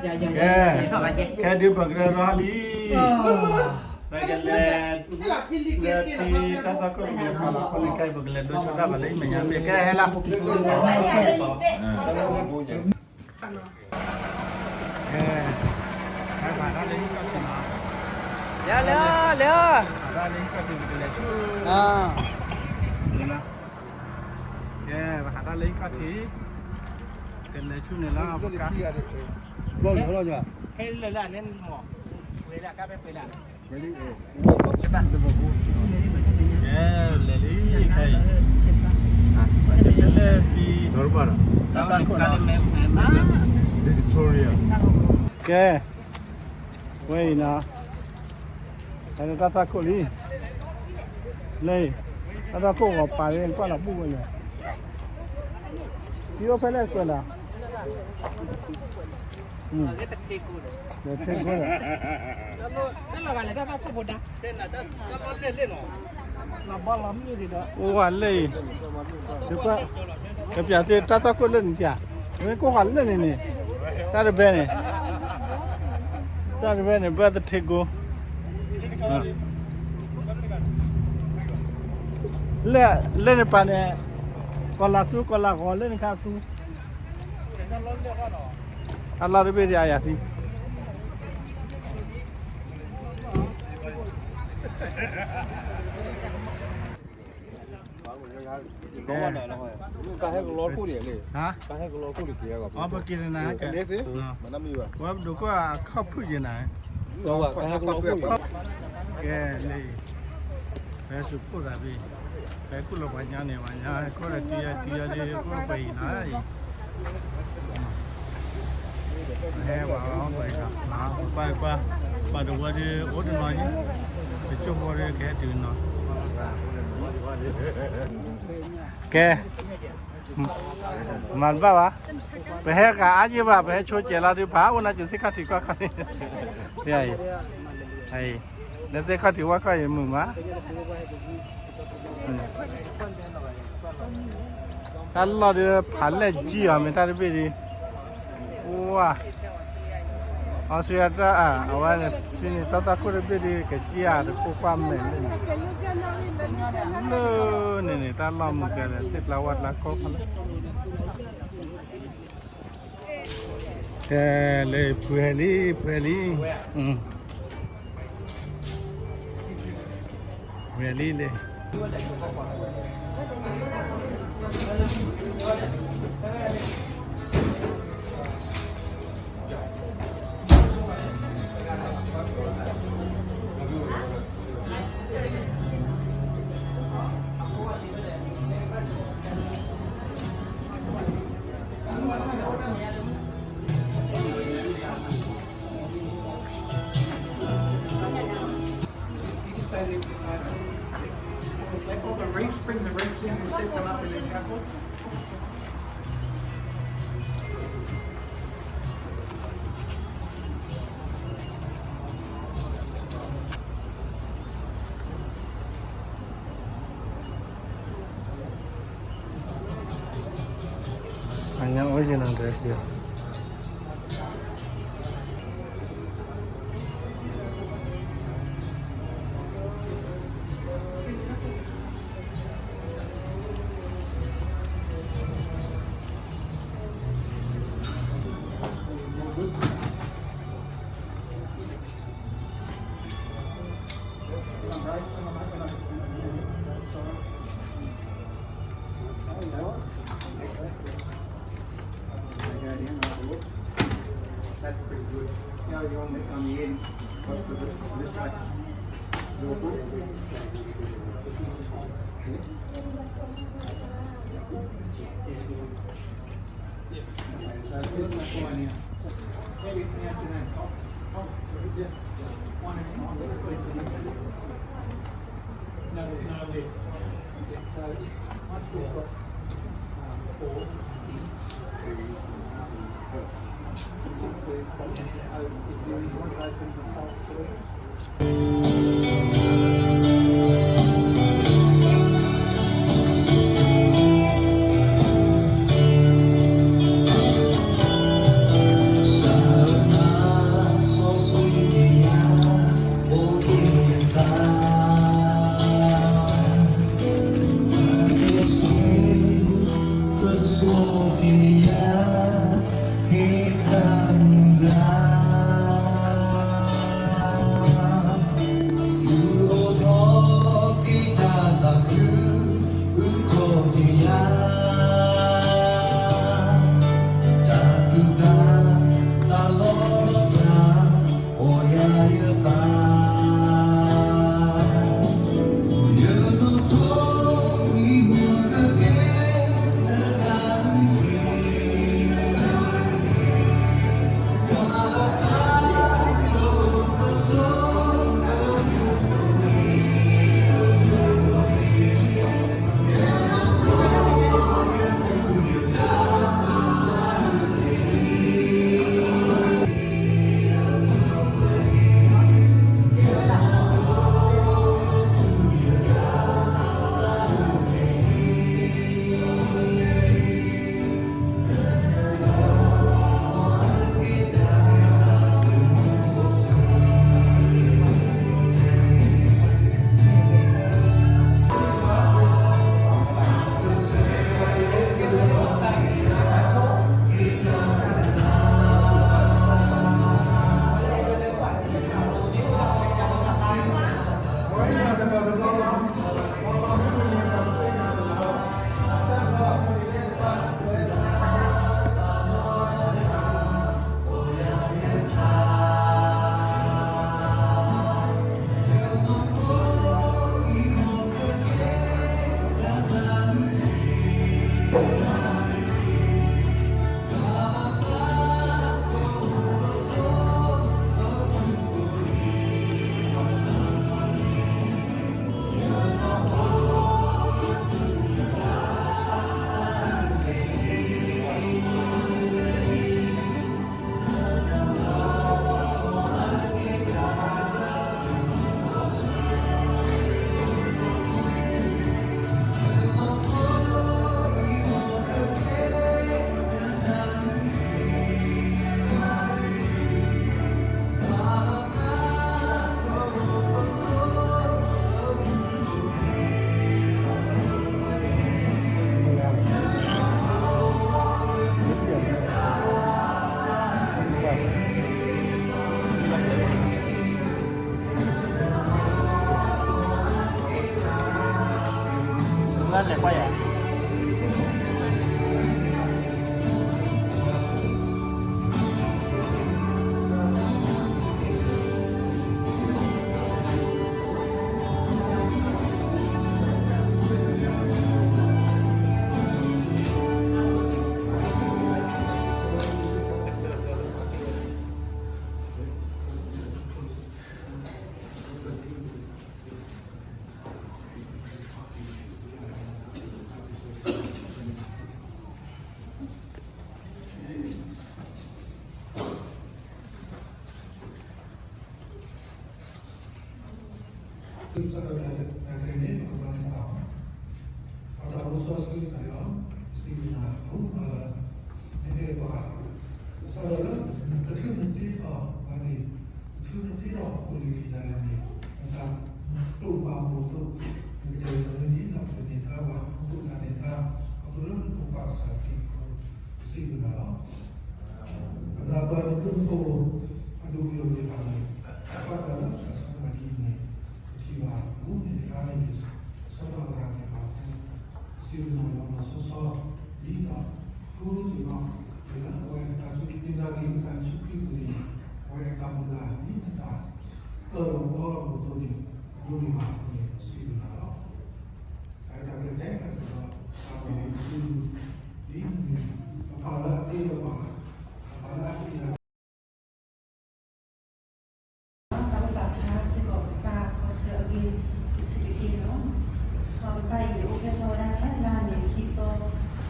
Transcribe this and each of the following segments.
ကဲ, ခဲဒုးပကရၢရီဟီလံ, ပကလဲၤ, လၢထံတၢ်သွၣ်ခိၣ်ကလဲၤပာ်လီၤအဃိန့ၣ် ခဲအံၤ ပကလဲၤဒိဆိတၢ်ဘၣ်လၢအံၤမဲာ်ညါမ့ၢ်ကဲဟဲလီၤ. ကဲ, ပဟးထီၣ်လၢဟံၣ်ခီၣ်ထံးလီၤ, လဲၤ, လဲၤ, ဟးထီၣ်လၢဟံၣ်ခီၣ်ထံး ပကလဲၤဆူ, ကဲ, ပဟးထီၣ်လၢဟံၣ်ခီၣ်ထံး, ကလဲၤဆူန့ၣ်လီၤ, ပကါ, ဖဲလၢာ်လၢ်န့ၣ်မ့ၢ်, ဝဲလၢ်ကါဖဲပှဲၤလၢ်, ကဲ, လဲၤလံ, ခဲအံၤ, လၢတံ, ကဲ, ဝဲအံၤနီၤ, တၢ်သွၣ်ခိၣ်လံ, လၢအံၤ, တၢ်သွၣ်ခိၣ်ဂီၤပာ်လၢကွၢ်လီၤဘူၣ်ဝဲလဲၣ်, တံၤအိၣ်ဖဲလဲၣ်ကွဲးလီၤ. အိၣ်ဝဲလၢအံၤ, ကပျးသ့တၢ်သွၣ်ခိၣ်လၢန့ၣ်တၢ်, မ့ၢ်ကိးဃာ်လၢန့ၣ်န့ၣ်, တၢ်တဘဲန့ၣ်, တၢ်တဘဲန့ၣ် ဘၣ်သထ့ကိ, လၢန့ၣ်ပာ်န့ၣ်, ကီၤလၤသူ ကီၤလၤဂီၤလၢန့ၣ်ခါသူ, အလီၢ်တဘ့ၣ်ဒံးအယၤသံ ဟါ, အပက့ၤနၤကဲ, ဝဲပဒိးကွၢ်အခီၣ်ဖုၣ်ယဲနၤ, ကဲလံ, ဖဲစူးဖှိၣ်သးဘ့ၣ်, ဖဲကူၣ်လီၤပှၤညီန့ၣ် ပှၤညီကိးဒီးတံၤယီၤတံၤယီၤဒ်ကိးပှဲၤအံၤနီၤအံၤ, ဟဲပှၤအီၣ်ပှဲၤအံၤနီၤ, ပှၤတပှၢ်, ပှၤတဝၢဒ်အိၣ်တနီၤယံၤ, ပကၠိဖိဒ်ကဟဲတုၤနီၤ, ကဲ မၤတဘၣ်ဘၣ်, ပဟဲကၤအါယံၤဘၣ်, ပဟဲဆိကဲးလီၤဒုး ပဟးအိၣ်နၤစူၤသ့ၣ်ခီၣ်ထံးကွၢ်ခီၣ်န့ၣ်, အံၤ, နသ့ၣ်ခီၣ်ထံးဝၣ်ခီၣ်အံၤမုာ်မး, တၢ်လီၢ်ဒုးဖးလဲၢ်ကံအီၤမ့ၢ်တၢ်တဘ့ၣ်ဒုး, ဝါ အီစထြ့လယါတၢ်အဝဲန့ၣ် စံးန့ၣ် တၢ်သွၣ်ခိၣ်တဘ့ၣ်ဒ်ကစံၣ်အါတကိးကွၢ်မဲာ်လၢန့ၣ်, လၢန့ၣ်န့ၣ် တၢ်လီၢ်မုာ်ကဲဒီး သ့ၣ်ကျါဝၣ်ကျါကီၢ်ခီလၢ, ကဲလၢပှဲၤလံ ပှဲၤလံ, ပှဲၤလံလၢ အညါအိၣ်ယံၤနီၤ ဒဲက့ၤ ကစၢ်ဒီးတၢ်တခါန့ၣ် ပကမၤန့ၢ်တၢ်အီၤ, ပှၤသးစီဆှံကစၢ်ယွၤ, ပစံးဘျုးနၤ ပမၤလၢ နအဲၣ်ပှၤ, ကစၢ်ဒီးလၢ နချုးနတ့ထီၣ်ပှၤန့ၣ်, နချုးနတ့ထီၣ်ပှၤလၢယၤန့ၣ်, နတၢ်တိာ်ပာ်အိၣ်အသိး, နကတဲာ်ကတီၤန့ၢ်ဒ်သိးပကန့ၢ်သါဘၣ် အဃိသတးန့ၣ်တၢ်, ခီဖျိလၢနဖိခွါကစၢ်ခရံာ်အဃိ, ပစံးဘျုးနၤလီၤ. ပနၢ်ပၢၢ်နဘျုးနဖှိၣ် အဒိၣ်ကယီၤန့ၢ်ဘၣ်န့ၣ်, ဘၣ်ဃးဒီးတၢ်စူၢ်တၢ်နာ်ဒ်အံၤန့ၣ်, ပထံၣ်ဘၣ်အပူၤန့ၣ် တခါန့ၣ် ဆီၣ်ထွဲအဂၤသ့ၣ်တဖၣ်အဃိ, ပစံးဘျုးနၤလီၤလီၤဆီဆီ, ဒ်သိး ဃုစ့ၢ်ကီး လၢအဝဲတၢ်စူၢ်တၢ်နာ်လၢ ကစၢ်ယ့ၣ်ၡူးခရံာ်အပူၤန့ၣ်, အဝဲတၢ်မုၢ်လၢ်ဒ်နတၢ်အၢၣ်လီၤအီလီၤအသိးန့ၣ်, ဒိးန့ၢ်ဘၣ်အဃိန့ၣ် ပစံးဘျုးနၤလီၤ. တၢ်ရဲၣ်တၢ်ကျဲၤတဲဖျါစ့ၢ်ကီး တၢ်မ့ၢ်ပစု ဒ်မ့ၢ် ပပၢ်လၢအတ့လီၤပှၤ, ပပၢ်လၢအတ့လီၤ ပဘၣ်ဖျါစ့ၢ်ကီး ပၢ်ခီဆၢအဂ့ၢ် တဆံးတက့ၢ်န့ၣ်လီၤ. ပပၢ်အံၤန့ၣ် အိၣ်ဖျဲၣ်ထီၣ်ဝဲဒၣ်ဖဲလါမ့ၤခံသီ တက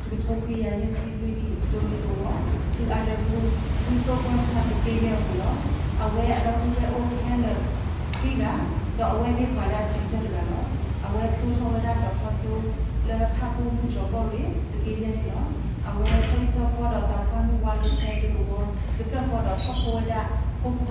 ထိခွံကယၤယဲၢ်ဆံလွံၢ်နံၣ် ဒိၣ်မုၢ်သဝီ, ဒုၣ်အါလၢပူၤ ဝံသိၣ်ကီၢ်ဆၣ်သုးက့ယဲၢ်အပူၤလီၤ. အဝဲအဒီပုၢ်ဝဲၢ်အိၣ်ခဲလၢာ် ခွံဂၤ, ဒီးအဝဲမ့ၢ်ပှၤလၢအစံးကတၢၢ်တဂၤလီၤ. အဝဲဖျိထီၣ်ဝဲဒၣ်ဒီးဖီကၠိ လၢဖၣ်ပူၣ်မုၢ်ကၠီၤကီၢ်ရ့ၣ် သုးက့ယဲၢ်န့ၣ်လီၤ. အဝဲဆီဟံၣ်ဆီဃီဒီးသးပှၢ်မုၢ်ဝါလၢဖဲဒိၣ်သဝီ ကသၢၣ်ဃီဒီးထီၣ်ဖိဝဲဒၣ် ဖိခွါ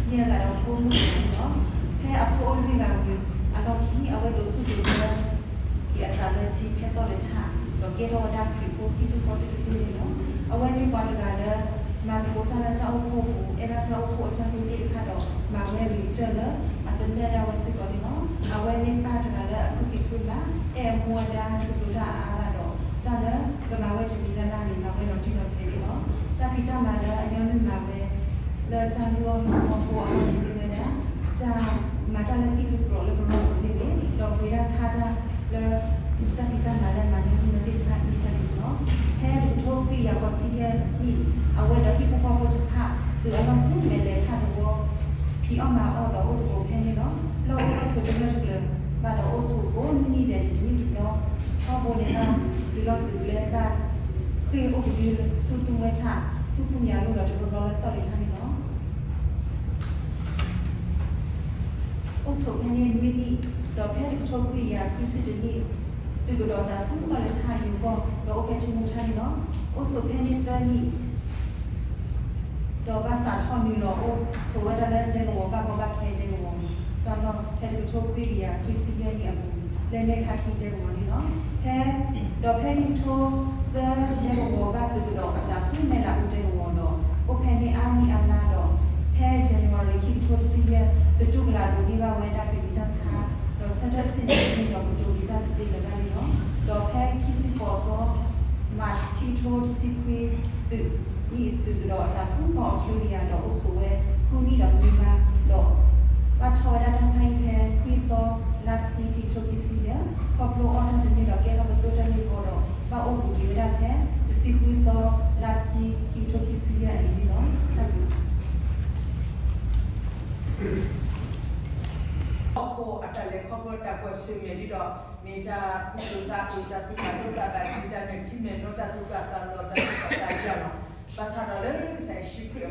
ယဲၢ်ဂၤဒီးဖိမုၣ်တဆံန့ၣ်လီၤ. ဖဲအဖိအလွံၢ်ဂၤဝံၤ အလီၢ်ခံ အဝဲဒိးဆူၣ်ဒိးကၢ က့ၤအသးလၢထံဖဲသီၣ်လဲၤထး, ဒီးကဲထီၣ်ဝဲဒၣ်ခရံာ်ဖိဟံၣ်ဖိဃီဖိတဖုန့ၣ်လီၤ. အဝဲမ့ၢ်ပှၤတဂၤလၢ မၤသကိးတၢ်လၢတၢ်အိၣ်ဖှိၣ်အပူၤ, အဲၣ်ဒၣ်တၢ်အိၣ်ဖှိၣ်အတၢ်မ့ၢ်သ့ၣ်တဖၣ်ဒီး မၤဝဲဂ့ၤကတၢၢ်လၢအသနၢၣ်ဒၣ်ဝဲစ့ၢ်ကီးန့ၣ်လီၤ. အဝဲမ့ၢ်ပၢ်တဂၤလၢအဖုၣ်က့ၤဖုၣ်မၤ, အဲၣ်အမူအဒါတကတိၤတၢ်အါအါဘၣ်ဒီး တၢ်လၢကမၤဝဲတမံၤလၢ်လၢ်န့ၣ် မၤဝဲလီၤတံၢ်လီၤဆဲးန့ၣ်လီၤ. တၢ်ဖံးတၢ်မၤလၢအညီနုၢ်မၤဝဲ လၢတၢ်လုၢ်အီၣ်လုၢ်အီအဃိန့ၣ်မ့ၢ်ဝဲဒၣ် တၢ်မၤတၢ်လၢသ့ၣ်လၢပျီလၢပဂီၢ်ပူၤန့ၣ်ဂ့ၤ, ဒီးပှ့ၤတၢ်ဆါတၢ်လၢ တၢ်ဖံးတၢ်မၤလၢမၤညီနုၢ်ဝဲသ့ၣ်တဖၣ်မ့ၢ်တၢ်န့ၣ်လီၤ. ဖဲတကထိခွံကယၤဃိးဆံယဲၢ်နံၣ် အဝဲဒီးဟံၣ်ဖိဃီဖိတဖၣ် သုးအလီၢ်ဆူမဲာ်လဲၤထးသဝီ ဖံးအီၣ်မၤအီၣ်ဒီးအိၣ်သကိးဖဲန့ၣ်လီၤ. လီၢ်အိၣ်လီၢ်ဆိးတလၢတကျၢၤဘၣ်ဒီးအိၣ်ဆိးကိးနံၣ်နံၣ်လဲၤတနံၣ်တဘျီ, ထီဘိန့ၣ်ဘၣ်သုးလီၢ်သုးကျဲဘၣ် ဃ့ၢ်အိၣ်ကဒုဆူသူဝဲထး ဆူပူၤမၠးလိဒီးတဘျီဘျီလၢသီၣ်လံၤထါန့ၣ်လီၤ. အိၣ်ဆိးဖဲန့ၣ်နွံနံၣ်, ဒီးဖဲတကထိခွံကယၤခွံဆံတနံၣ် သုးကဒီးသးဆူသီၣ်လံၤထါယိၤကီၢ် ဒီးအိၣ်ဖဲထံမိၢ်ထါန့ၣ်လီၤ. အိၣ်ဆိးဖဲန့ၣ်သၢနံၣ် ဒီးဘၣ်စးထီၣ်နုာ်လီၤအိၣ်ဆိးဝဲဒၣ်လၢဒဲကဝီၤ ဘၣ်ကီဘၣ်ခဲဒဲကဝီၤ တၢ်လီၢ်ဖဲတကထိခွံကယၤခွံဆံယဲၢ်နံၣ်အပူၤ လၢမဲၢ်ခါခံဒဲကဝီၤန့ၣ်လီၤ. ဖဲ ဒီးဖဲခံကထိသၢဒဲကဝီၤဘၣ်သုးကဒီးအသးဆူမဲၢ်လးပူၤဒဲကဝီၤဒီး အိၣ်ဖဲန့ၣ်အါနံၣ်အါလါဒီး ဖဲ January ခံကထိတဆံယဲၢ် သတူၢ်ကလာ်ဒိးန့ၢ်ဘၣ်ဝဲဒၣ်ကလံၤတၢ်ဆါ ဒီးဆၢထၢၣ်စ့ၢ်ကီးန့ၣ်ဒီးကတိၤက့ၤတၢ်တသ့လၢၤဘၣ်န့ၣ်လီၤ. ဒီးဖဲခံဆံဃိးသီ March ခံကထိတဆံခွံ သုးနံၣ်သုးကဒီးအသးဆူ ကီၢ်အီစထြ့လယါ ဒီးအိၣ်ဆိးဝဲ ဃုနံၣ်ဒီးနွံလါ ဒီး ဘၣ်ထီၣ်ဝဲဒၣ်တၢ်ဆါဟံၣ်ဖဲခွံသီ လါတဆံ ခံကထိခံဆံယဲၢ် ခီဖျိအီၣ်တၢ်တန့ၢ်ဒီးကဲထီၣ်ပသိတၢ်ဂ့ၢ်ကီဒီး ဘၣ်အိၣ်ဘူးက့ၤဝဲဒၣ်ဖဲ တဆံဃုသီ လါတဆံ ခံကထိခံဆံယဲၢ်အနံၤန့ၣ်လီၤ. တၢ်ဘျုး ဟီၣ်ခိၣ်အတၢ်လဲၤခီဖျိတၢ်ကွၢ်ဆၢၣ်မဲာ်ဒ်ဒီး မ့ၢ်တၢ်သူၣ်ဒိၣ်သးဖျိး တၢ်သူၣ်ဖးဒိၣ်သးဘၣ်တံၢ် တၢ်မဲာ်ထံမဲာ်နိ တၢ်သူၣ်ကၢ်သးလီၤ တၢ်သူၣ်ကၢ်သးယၢ်လီၤ. ဘၣ်ဆၣ်ဒီးလၢကစၢ်ယ့ၣ်ၡူးခရံာ်အပူၤန့ၣ် ပသးခုလၢပပၢ်အံၤအတၢ်တူၢ်ဘၣ်ခီၣ်ဘၣ်တအိၣ်လၢၤဘၣ်, ဒီးအိၣ်ဝဲက့ၤဒီး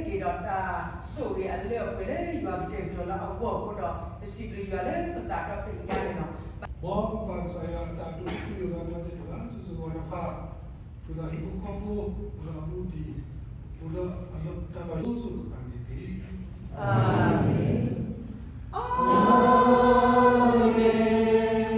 တၢ်ဆိၣ်ဂ့ၤအလၢအပှဲၤလၢယွၤကတဲာ်ကတီၤလၢအဂီၢ်အဃိဒီး ပစံးဘျုးယွၤလၢပသးဒီဖျၢၣ်ညါန့ၣ်လီၤ. မ်ပပၢ်ကစၢ်ယွၤအတၢ်ဒိးသံယိၣ်ဂၤဒီးသ့ၣ်တဖၣ် စုစ့ၢ်ကီးတဖၣ် ဃုာ်ဒီးဟံၣ်ဖိဃီဖိ ဃုာ်ဒီးအမူးတံၢ် အိၣ်လၢအလၢတၢ်ဘၣ်ယိၣ်စိၤတဖၣ်န့ၣ်တက့ၢ်. အၤမ့ၣ်, အၤမ့ၣ်, အၤမ့ၣ်, အၤမ့ၣ်.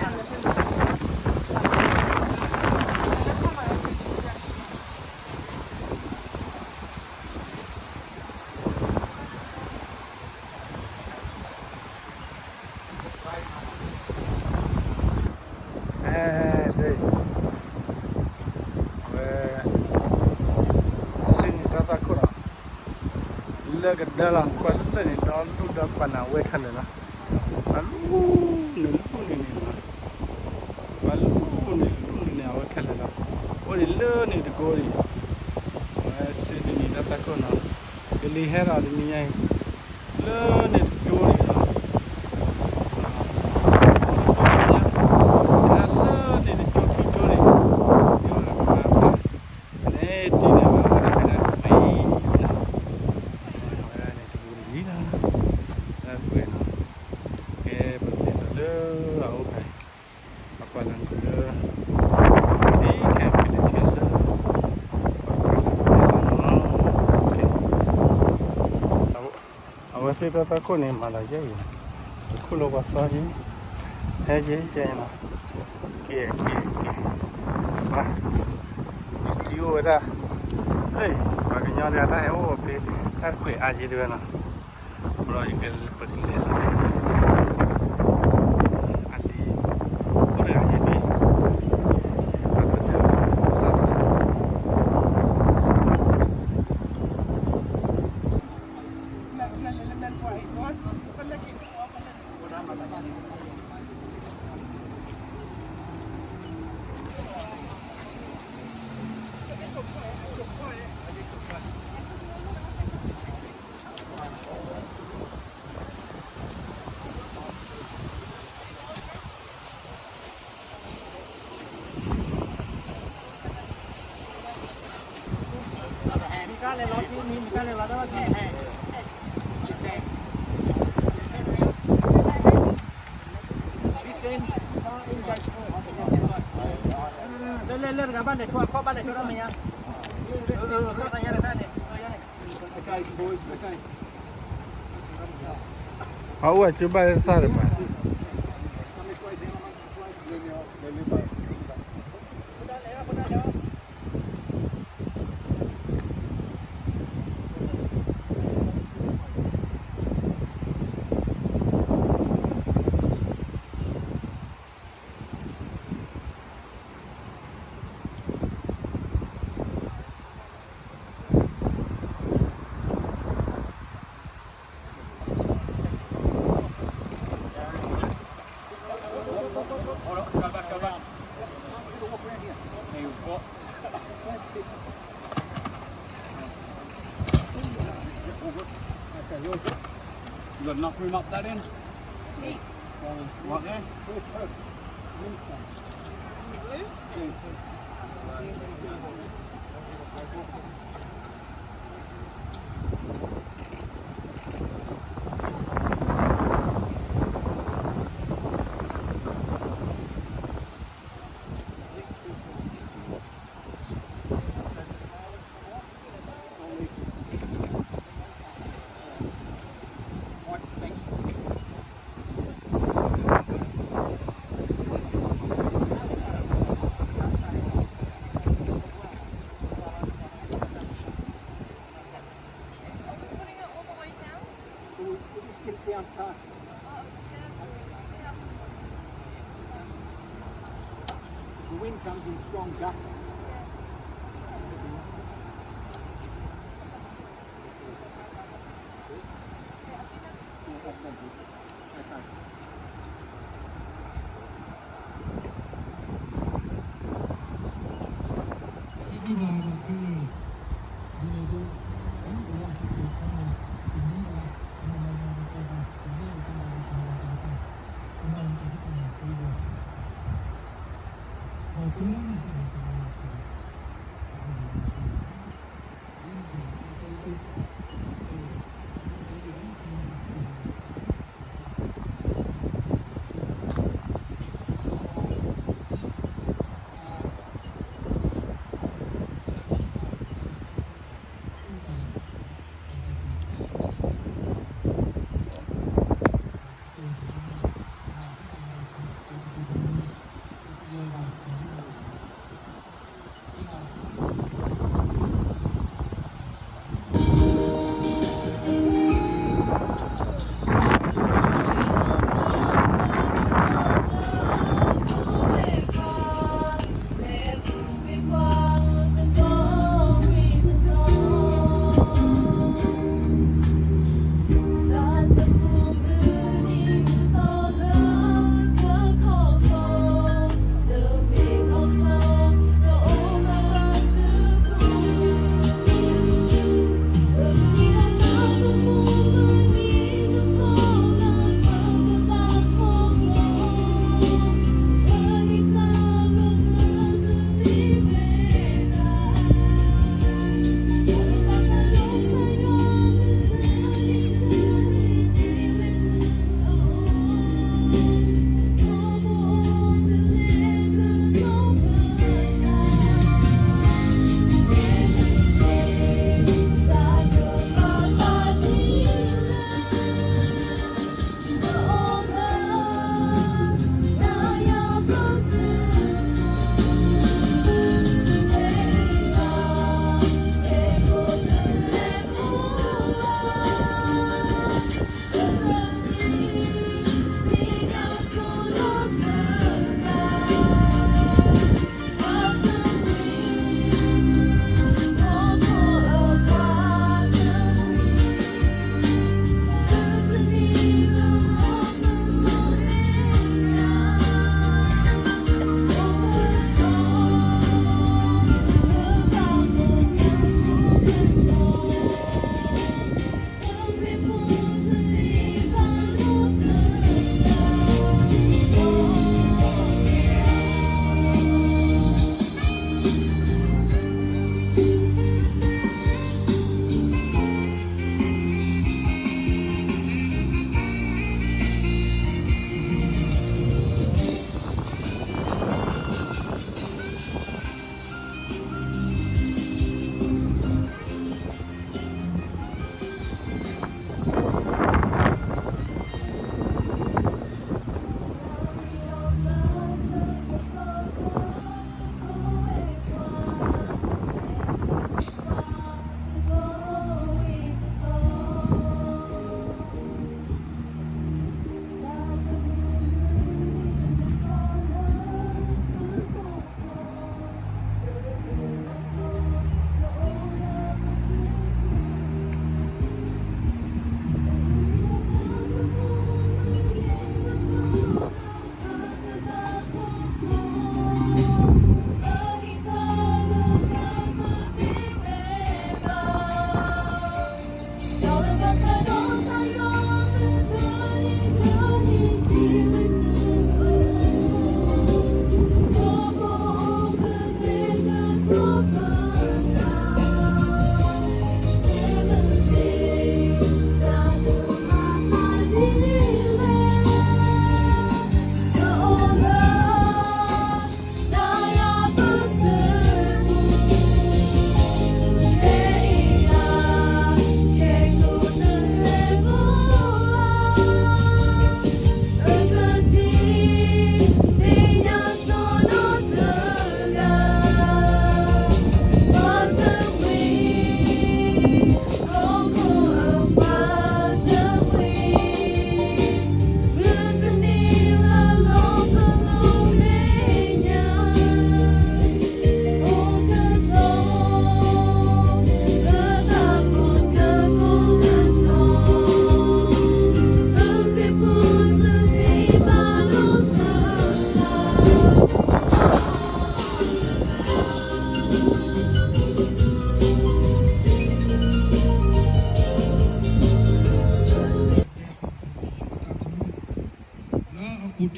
အဲ ဒ်အံၤ, အဝဲ စံးန့ၣ်တၢ်သးခိၣ်လီၤ, လၢကဒၢလီၤ ကွၢ်လၢန့ၣ် ဒီလူၢ်ဒီပာ်န့ၣ် အဝဲခဲလၢာ်လီၤ, ပှၤလူၢ်န့ၣ်လူၢ်န့ၣ်န့ၣ်လီၤ, ပှၤလူၢ်န့ၣ်လူၢ်န့ၣ်န့ၣ် အဝဲခဲလၢာ်လီၤ, အိၣ်ဒံးလၢန့ၣ်တကိးဒံး, အဝဲစံးန့ၣ်တၢ်သးခိၣ်လီၤ, ကလံၤဟဲဒီးတနံၤညါအံၤ လၢန့ၣ်တကၠိန့ၣ်လီၤ, လၢန့ၣ်တကၠိခံကၠိန့ၣ်, န့ၣ်တံၤန့ၣ်ဝဲဝဲဒၣ်ဖဲဒၣ်တပ့ၤလီၤ, ဝဲဒၣ်န့ၣ်တပူၤတယံၤလီၤ, တၢ်ကွဲးလီၤ, ကဲပကလဲၤဒီးလၢအအိၣ်ဖဲအံၤ, ပကွၢ်လၢနကလၢ ဒ်ခဲကလံၤဆဲးလၢ ပကွၢ်လၢနကလၢလီၤ, အဝဲသ့ၣ်တၢ်သးခိၣ်န့ၣ် မၤလီၤယဲအံၤ, တခိၣ်လၢပှၤသီယဲ, ဟဲယဲယဲနီၤ, ကဲကဲကဲ, ပှၤ, ယတံၤအိၣ်ဝဲဒၣ်, လၢ ပှၤကညီဒၣ်တၢ်ဟဲအိၣ်ဖဲ, တၢ်တကွဲးအါယဲတဝဲနီၤ, ဘျီယကပကလဲၤလီၤ, အလံၤ, အိၣ်တဂၤယဲတံၤ လၢလၢလၢတဂၤဘၣ်လဲၤထီၣ်အခီၣ်ဘၣ်လဲၤထီၣ်ဒီးမ့ၢ်ညါ, အခီၣ်သးညါတခါန့ၣ်, အအိၣ်အကၠိဘၣ်လၢသၣ်တပၤ You got enough room up that end? Heaps. Right there? We'll just get it down past. The wind comes in strong gusts.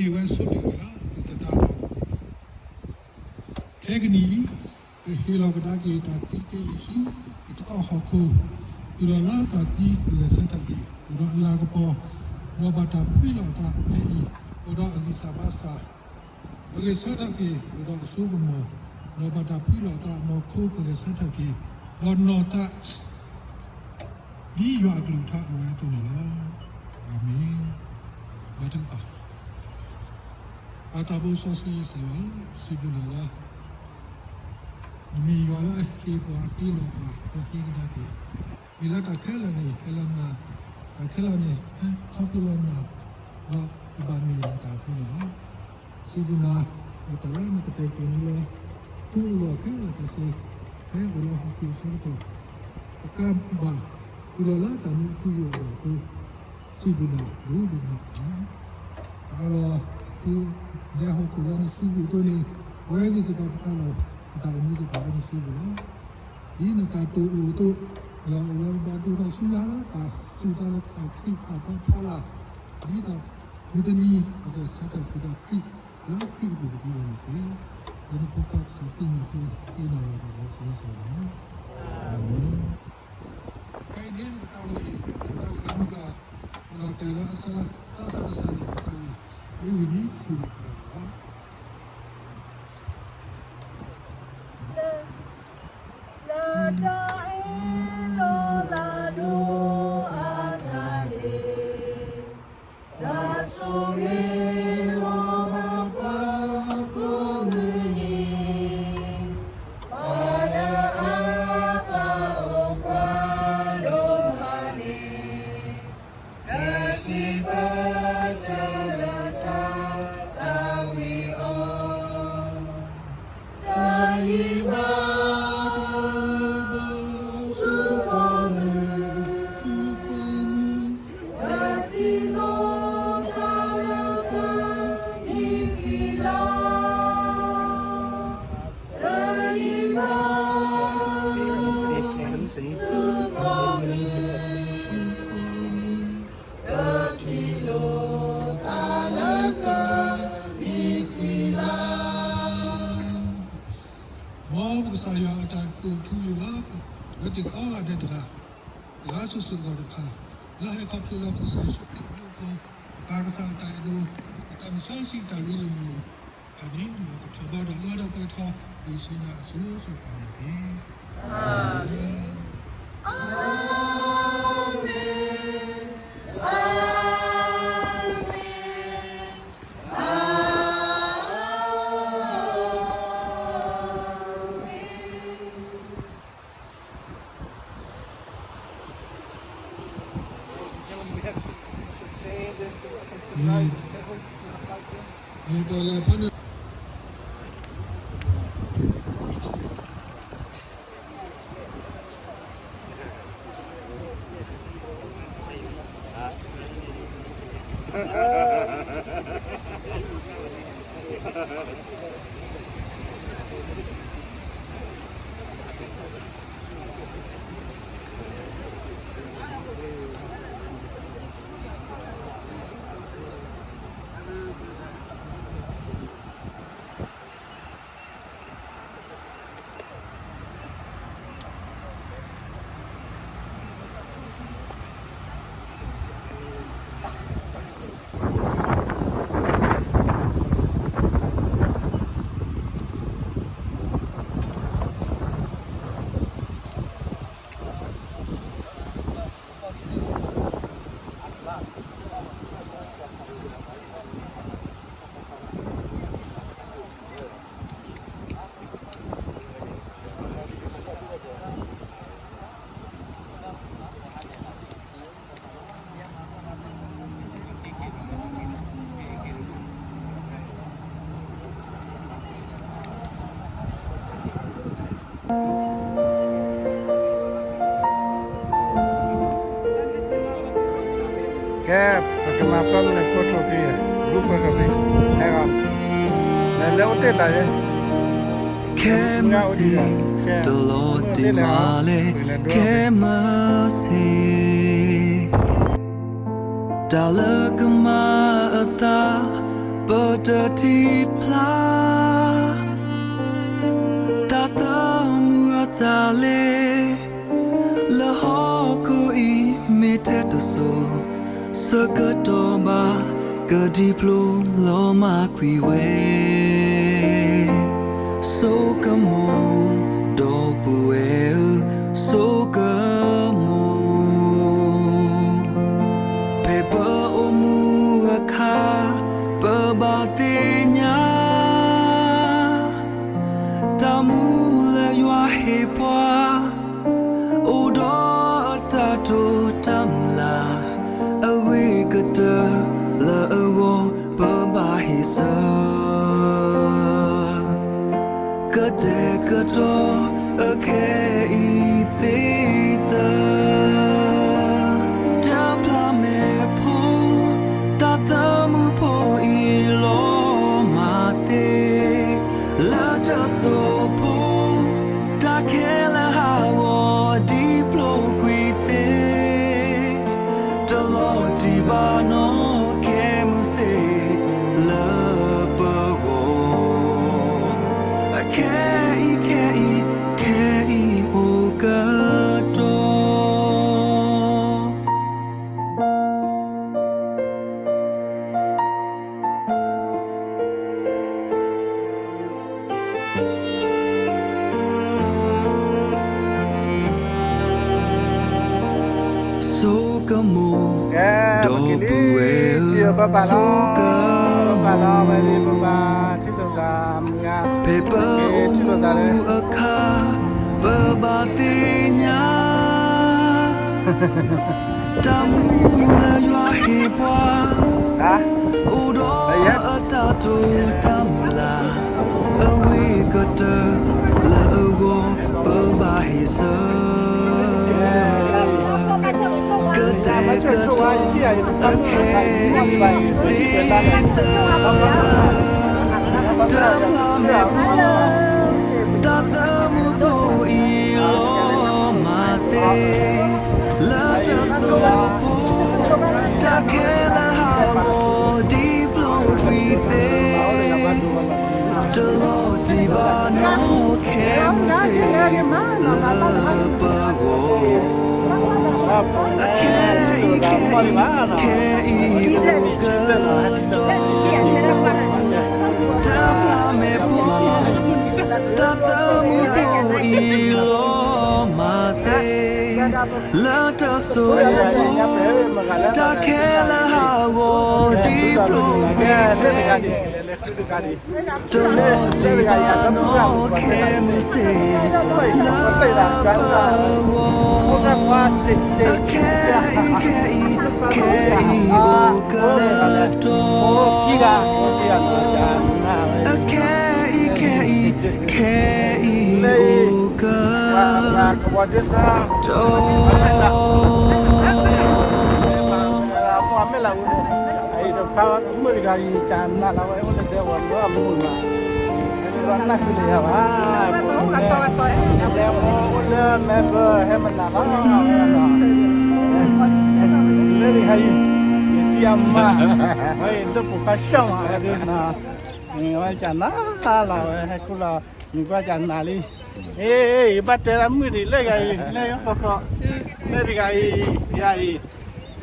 မ့ၢ်ဝဲဆိၣ်ဂ့ၤဝဲလၢအပူၤသတးဒီး, ခဲကနံၣ်အံၤ, ပဟ့ၣ်လီၤကဒါက့ၤတၢ်သံသ့အံၤဆူအသကိးဟီၣ်ခိၣ်, တုၤလီၤလၢတၢ်သံကဂဲၤဆၢထၢၣ်က့ၤ အိၣ်ဒီးအလၤကပီၤ, ဒီးဘၣ်တၢ်ဖှံလီၤအသးခဲအံၤ အိၣ်ဒီးအဂံၢ်စၢ်ဘါစၢ်, ကဂဲၤဆၢထၢၣ်က့ၤ အိၣ်ဒီးအစိကမီၤ, ဒီးဘၣ်တၢ်ဖှံလီၤအသးနီၢ်ခိကဂဲၤဆၢထၢၣ်က့ၤ, ဒီးနီၢ်သး ဒ်ယွၤအကလုၢ်ကထါအိၣ်ဝဲအသိးန့ၣ်လီၤ. အၤမ့ၣ်. ပှၤတကပၤ, ပၢ်သးဘိစီဆှံကစၢ်ယွၤ, စံးဘျုးနၤလၢ နမ့ၢ်ယွၤလၢအဟ့ၣ်ပှၤတ့လီၤပှၤ ဒီးဟ့ၣ်ကဒါက့ၤ, မ့ၢ်လၢတၢ်ခဲလၢာ်န့ၣ် ဟဲလၢနၤ, တၢ်ခဲလၢာ်န့ၣ် ဟဲခီဖျိလၢနၤ, ဒီးကဘၣ်မ့ၢ်နတၢ်အဃိန့ၣ်လီၤ. စံးဘျုးနၤ ဒီးတၢ်လၢနကတဲာ်ကတီၤန့ၣ်လၢ ဖိအဂီၢ်ခဲလၢာ်ခဲဆ့ ဖဲအိၣ်လၢဟီၣ်ခိၣ်အဆၢကတီၢ် တကးဘၣ် တုၤလီၤလၢတၢ်မူထူယိာ်အဂီၢ်အဃိ စံးဘျုးနၤဒိၣ်ဒိၣ်မးလီၤ. ပအၢၣ်လီၤ ဒဲဟီၣ်ခိၣ်လၢနစုပူၤအသိးန့ၣ် ပဝဲသ့ၣ်စ့ၢ်ကီးပအၢၣ်လီၤ ပတၢ်အိၣ်မူသ့ၣ်တဖၣ်လၢနစုပူၤလီၤ. ဒ်နတၢ်တိာ်အိၣ်အသိး အလီၢ်အိၣ်လၢပဘၣ်ဒိၣ်ထီၣ်ဆူညါလၢတၢ်စူၢ်တၢ်နာ်လၢကစၢ်ခရံာ်တၢ်ဖီဖီလာ်, ဒ်သိးမုၢ်တနံၤ ပကဆၢထၢၣ်ဃုာ်ဒီးခရံာ် လၢခရံာ်အပူၤကသ့အဂီၢ်န့ၣ်တက့ၢ်. လၢနဖိခွါကစၢ်ခရံာ်မံၤအဃိ ဃ့နၤလီၤ ပၢ်သးဘိစီဆှံကစၢ်ယွၤ. အၤမ့ၣ်. ခဲအံၤန့ၣ် ပသးဝံၣ် တၢ်သးဝံၣ်လၢမုၢ်ဂၢ် အိၣ်လီၤတဲာ်လၢအဆၢ တၢ်ဆၢတစၢ်န့ၣ် ပသးဝံၣ် မ့ၢ်ဝံၤန့ၣ် ပဆိၣ်ဂ့ၤပသးဝံၣ်လီၤ. လၢတၢ်အ့ၣ်လိာ်လၢဒိၣ်အသးန့ၣ် တၢ်ဆိၣ်ဂ့ၤလီၤဘၣ်ပှၤကိးမုၢ်နံၤ, ပှၤလၢအသးအိၣ်ကွၢ်ဒိၣ်မးန့ၣ်, တၢ်စံးပာ်တၢ်လၢတၢ်သးဝံၣ်အီၤ တၢ်ဟ့ၣ်ဘၣ် ဆူကိးမုၢ်နံၤ, တၢ်ထံၣ်လိာ်သးလၢပှၤဟ့ၣ်ဂံၢ်လီၤ, တၢ်ဟ့ၣ်ဘၣ် ဆူကိးမုၢ်နံၤ, တၢ်ထံၣ်လိာ်သးလၢပှၤဟ့ၣ်ဂံၢ်လီၤ. မ်ပကစၢ်ယွၤအတၢ်တိာ်ထူယိာ်လၢ ပဝဲသ့ၣ်ကိးဂၤဒဲးတဂၤ, တဂၤစိၤစိၤအဂီၢ်တဖၣ်, လၢဟဲခီဖျိလၢပကစၢ်ယ့ၣ်ၡူးခရံာ်အဘျုးအဖှိၣ်, ပပၢ်ကစၢ်အတၢ်အဲၣ်ဒိး, ပသးမုၢ်စီဆှံအတၢ်ရ့လိာ်မုာ်လိာ်တဖၣ်န့ၣ်, မ်ကထီၣ်ဘးဒီးလၢဒီးပှဲၤထီၣ် ဒိၣ်ဆူညါအစိၤစိၤအဃၣ်န့ၣ်တက့ၢ်. အၤမ့ၣ်, အၤမ့ၣ်, အၤမ့ၣ်, အၤမ့ၣ်. ကဲ, ပကမၤပၢမုၢ်နၤ photo ဖဲ, group photo ဖဲ, ဟဲဂီၤ, လဲၤလၢအိၣ်တ့ၢ်လၢ်ယဲ, ခဲမုၢ်ဆ့ၣ်, တလီၤတံၢ်မးလၢ ခဲမုၢ်ဆ့ၣ်, တၢ်လၢကမၤအသး ပတထံၣ်ဖျါ တၢ်သးမုာ်အတၢ်လဲၤ လၢဟီၣ်ခိၣ်အံၤမ့ၢ်ထဲတစိၤ ဆၢကတီၢ်ဘၣ် ကဒံဖျိလီၤမၢ်ကွံာ်ဝဲ ဆိကမိၣ် ဒီပုၢ်ဝဲၢ်ဧၢ ဆိကမိၣ် ဖဲပအိၣ်မူအခါ ပဘၣ်သ့ၣ်ညါ တၢ်မူလၢယွၤဟ့ၣ်ပှၤ အိၣ်ဒီးအတၢ်တိာ်တၢ်မုၢ်လၢ် အဂ့ၤကတၢၢ်လၢအဂီၢ် ပဘၣ်ဟ့ၣ်ဆၢ ကတဲာ်ကတီၤအခဲအံၤသ့သၢ တၢ်ဖျါမဲာ်ဖိ တၢ်သးမုာ်ဖိအံၤလီၤမၢ်သ့ လၢတၢ်စိာ်ဖိ တၢ်ခဲလၢာ်ဟးဂီၤဒံဖျိကွံာ်သ့ တလီၤတံၢ်ဘၣ်နီၣ်ခဲမုၢ်ဆ့ၣ် လၢပဂီၢ် အခဲအံၤခဲအံၤ ခဲအံၤအိၣ်ကတီၢ် ဆိကမိၣ် ဒီပုၢ်ဝဲၢ်ဧၢ ဆိကမိၣ် ဖဲပအိၣ်မူအခါ ပဘၣ်သ့ၣ်ညါ တၢ်မူလၢယွၤဟ့ၣ်ပှၤ အိၣ်ဒီးအတၢ်တိာ်တၢ်မုၢ်လၢ် အဂ့ၤကတၢၢ်လၢအဂီၢ် ပဘၣ်ဟ့ၣ်ဆၢ ကတဲာ်ကတီၤ အခဲအံၤသ့သၢ တၢ်ဖျါမဲာ်ဖိ တၢ်သးမုာ်ဖိအံၤလီၤမၢ်သ့ လၢတၢ်စိာ်ဖိ တၢ်ခဲလၢာ်ဟးဂီၤဒံဖျိကွံာ်သ့ တလီၤတံၢ်ဘၣ်နီၣ်ခဲမုၢ်ဆ့ၣ် လၢပဂီၢ် အခဲအံၤခဲအံၤ ခဲအံၤအိၣ်ကတီၢ် တၢ်ဖျါမဲာ်ဖိ တၢ်သးမုာ်ဖိအံၤလီၤမၢ်သ့ လၢတၢ်စိာ်ဖိ တၢ်ခဲလၢာ်ဟးဂီၤဒံဖျိကွံာ်သ့ တလီၤတံၢ်ဘၣ်နီၣ်ခဲမုၢ်ဆ့ၣ် လၢပဂီၢ် အခဲအံၤခဲအံၤ ခဲအံၤအိၣ်ကတီၢ် အခဲအံၤခဲအံၤ ခဲအံၤအိၣ်ကတီၢ် မ့ၢ်လၢအမုၣ်တဂၤအံၤ ကနၣ်လၢဝဲအိၣ်လၢဒဲဝဲၤလီၢ်အမုၢ်မး, ဟဲလၢနၢ်ဟူလၢယၤဘၣ်, လဲၤမ့ၢ်အိၣ်လၢမဲဘၢဟဲမနၤလီၤ, လၢနဟဲအံၤ, ယတံၤအမါ, ဝဲအံၤဒိၣ်ပူၤဖးဆှီမးဝဲဒၣ်, ဝဲကနၣ်လၢဝဲဟဲခူၣ်လီၤ, မ့ၢ်ကွၢ်ကနၣ်လံ, အ့ ယဘၣ်တဲလၢမုၣ်ဒံးလၢဂၤအံၤ လၢယဖီခိၣ်, လၢတဂၤအံၤ, ယၤအံၤ အံၤ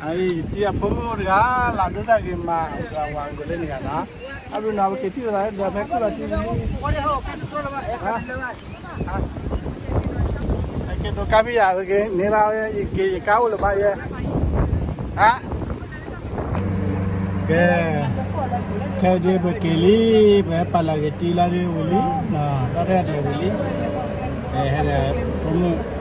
ယတံၤအဖိမုၣ်တဂၤ လၢဒိၣ်တၢ်ဂ့ၤမး ဝၤဂ့ၤလၢန့ၣ်ဂၤနီၤ, အဘျုးနီၤ ပက့ၤထံၣ်လိာ်သးဒီးဖဲခူၣ်လီၤထံလံ, ကဲဒိးကါဘံယၤ ပက့ၤန့ၢ်လၢယက့ၤယကါအိၣ်လၢၤဘၣ်ယဲ, ဟါ, ကဲ, ခဲဒုးပက့ၤလံ, ပဟဲပာ်လီၤက့ၤတံၤလၢဒုးဝံၤလံ, တၢ်တဂၤတဂ့ၤဝံၤလံ, ဟဲဒီး ဖိမုၣ်